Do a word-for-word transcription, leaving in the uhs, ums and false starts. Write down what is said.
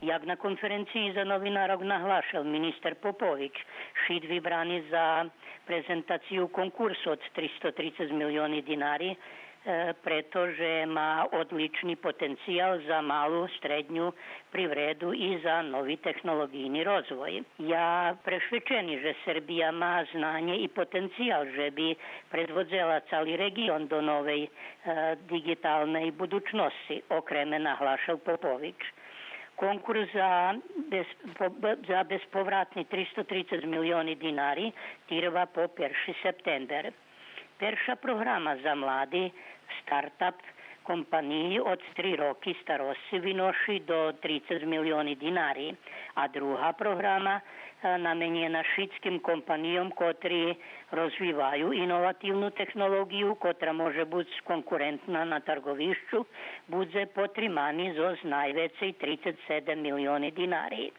Як на конференциї за новинарох наглашел министер Попович, Шид вибрани за презентацию конкурсу од тристо трицец милиони динари, е, прето же ма одлични потенциял за малу, штредню привреду и за нови технолоґийни розвой. Я прешвечени же Сербия ма знанє и потенциял же би предводзела цали реґион до новей, е, диґиталней будучносци, окреме наглашел Попович. Конкурс за без-, по-, б-, за безповратни тристо трицец милиони динари тирва по перши септембер. Перша програма за млади стартап компаниї од три роки старосци виноши до трицец милиони динари, а друга програма, е, наменєна шицким компанийом котри розвиваю иновативну технолоґию котра може буц конкурентна на тарґовищу, будзе потримани зоз найвецей трицец седем милиони динари.